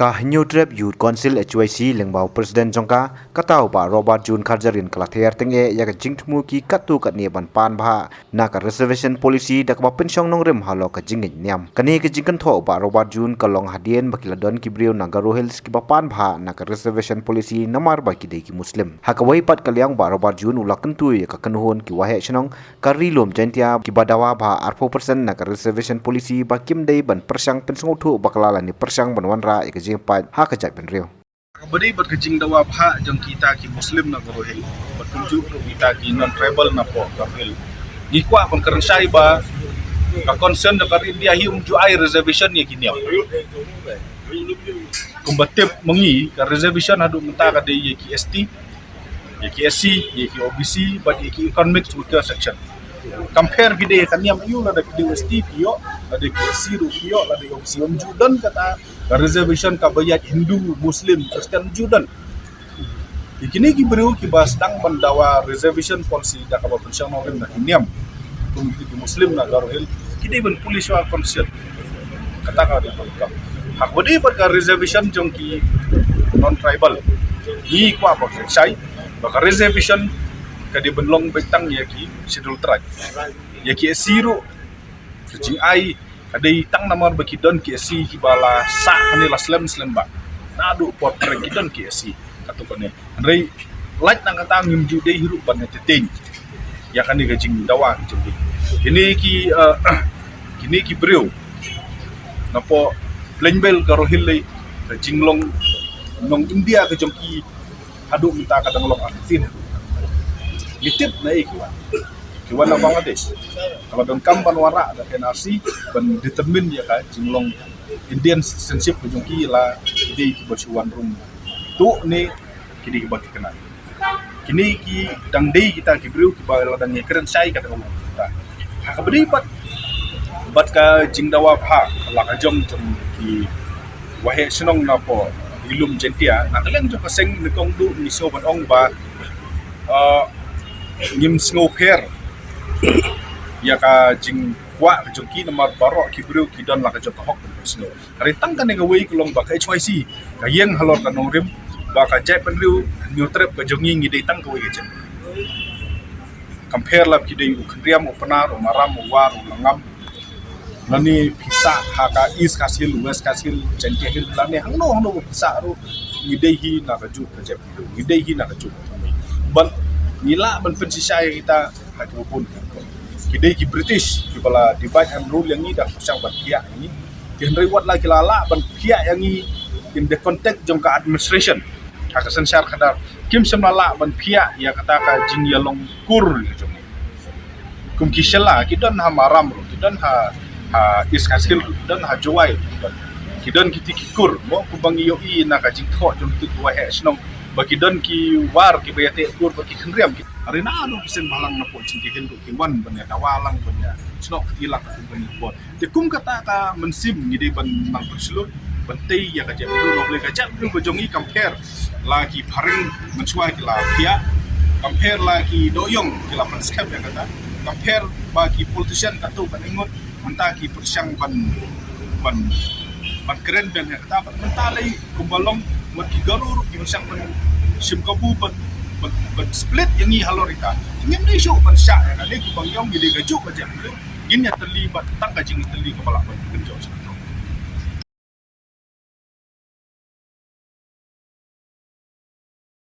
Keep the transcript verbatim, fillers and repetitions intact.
Ka Hynñiewtrep Youth Council, H Y C, lyngba u President jong ka, kata u Bah Robert June Kharjahrin, ka la ther tyngeh ïa ka jingthmu ki katto katne ban pan bha na ka reservation policy da kaba pynshong nongrim halor ka jingngeit niam. Kane ka jingkynthoh u Bah Robert June ka long hadien ba ki la don ki briew na Garo Hills kiba pan bha na ka reservation policy namar ba ki dei ki Muslim. Ha kawei pat ka liang u Bah Robert June u la kyntu ïa ka kynhun ki waheh shnong ka Ri Lum Jaintia kiba dawa bha arphew percent na ka reservation policy ba kim dei ban pyrshang pynsngewthuh bakla lane pyrshang ban wanrah ïa ka jingpait ha ka jaitbynriew. Kaba dei bad ka jingdawa bha jong kita ki Muslim na Garo Hills bad kumjuh ruh kita ki non-tribal na poh Garo Hills, ngi kwah ban kren shai ba ka concern jong ka Ri India hi ym ju ai reservation ïa ki niam. Kumba tip ma ngi, ka reservation haduh mynta ka dei ïa ki S T, ïa ki S C, ïa ki O B C bad ïa ki economic weaker section. Compare phi dei ka niam aïu, lada phi dei S T phi ïoh, lada phi S C ruh phi ïoh, lada O B C. Ym ju don kata ka reservation kaba ïaid Hindu, Muslim, Christian, ym ju don. Ïa kine ki briew kiba sdang ban dawa reservation policy da kaba pynshong nongrim na ki niam, kum ki Muslim na Garo Hills, ki dei ban pule shuwa ka concern. Kata ka dei ban ka. Ha kaba dei bad ka reservation jong ki non-tribal, ngi kwah ban kren shai ba ka reservation ka dei ban long beit tang ïa ki Scheduled Tribe. Ïa ki S C ruh, ka jingai ka dei tang namar ba ki don ki S C kiba la sah hangne la slem slem bha. Naduh por pyrshah ki don ki S C katto katne. Hynrei lait na kata ngim ju dei hi ruh ban entertain ïa kane ka jingdawa ka jong ki. Kine ki, eh, kine ki briew na poh Plainbelt, Garo Hills, ka jinglong nong India ka jong ki haduh mynta ka dang long artatien. Ngi tip naei ki wan. Ki wan na Bangladesh. Ka la donkam ban wanrah da N R C ban determine ïa ka jinglong Indian citizenship ka jong ki, la ki dei kiba shu wan rung. Tu ne ki dei kiba thikna. Kine ki dang dei kita ki briew kiba la dang ïakren shai ka dang long kita. Ha kaba dei pat bad ka jingdawa bha la ka jong jong ki waheh shnong na poh Ri Lum Jaintia, na ka liang jong ka seng nyngkong duh ngi sngew ban ong ba, ah, ngim sngew pher ïa ka jingkwah ka jong ki namar baroh ki briew ki don la ka jong ka hok ban pynsngew. Hynrei tang kane kawei ka long ba ka H Y C ka ïeng halor ka nongrim ba ka jaitbynriew Hynñiewtrep ka jong ngi, ngi dei tang kawei ka jait. Compare la ki dei u Khynriam, u Pnar, u Maram, u War, u Langam, lane phi sah ha ka East Khasi Hills, West Khasi Hills, Jaintia Hills, lane hangno hangno ba phi sah ruh, ngi dei hi na kajuh ka jaitbynriew, ngi dei hi na kajuh ka jong ngi. Ban ngi lah ban pynshisha ïa kita ha kiba bun. Ki dei ki British kiba la divide and rule ïa ngi da ka pyrshang ban phiah ïa ngi. Te hynrei wat la ki la lah ban phiah ïa ngi in the context jong ka administration ha ka synshar khadar, kim shym la lah ban phiah ïa kata ka jingïalong kur ka jong ngi. Kum ki Shylla, ki don ha Maram ruh, ki don ha, ha East Khasi Hills ruh, ki don ha Jowai ruh, ki don. Ki don kiti ki kur, mo, kumba ngi ïohi na ka jingthoh jong kito ki waheh shnong ba ki don ki War kiba ïateh kur bad ki Khynriam. Ki, hynrei naduh ki seng bhalang na poh Jaiñtia Hills ruh ki wan ban ïa dawa lang, ban ïa snoh kti lang katkum kane ka por. Te kum kata ka mynsiem ngi dei ban nang pynshlur, ban tei ïa ka jaitbynriew, ka jaitbynriew ka jong ngi. Compare la ki phareng mynshuwa ki la phiah, compare la ki dohïong ki la pynskhem ïa kata, compare ba ki politician katto katne ngut mynta ki pyrshang ban, ban, ban kren biang ïa kata, bad mynta lei kumba long, wat ki Garo ruh ki pyrshang ban shim kabu, ban, ban, ban split ïa ngi halor ita. Ngim dei shuh ban shah ïa kane, kumba ngi ong ngi dei kajuh ka jaitbynriew, ngin ïatylli bad tang ka jingïatylli kaba lah ban pynjot.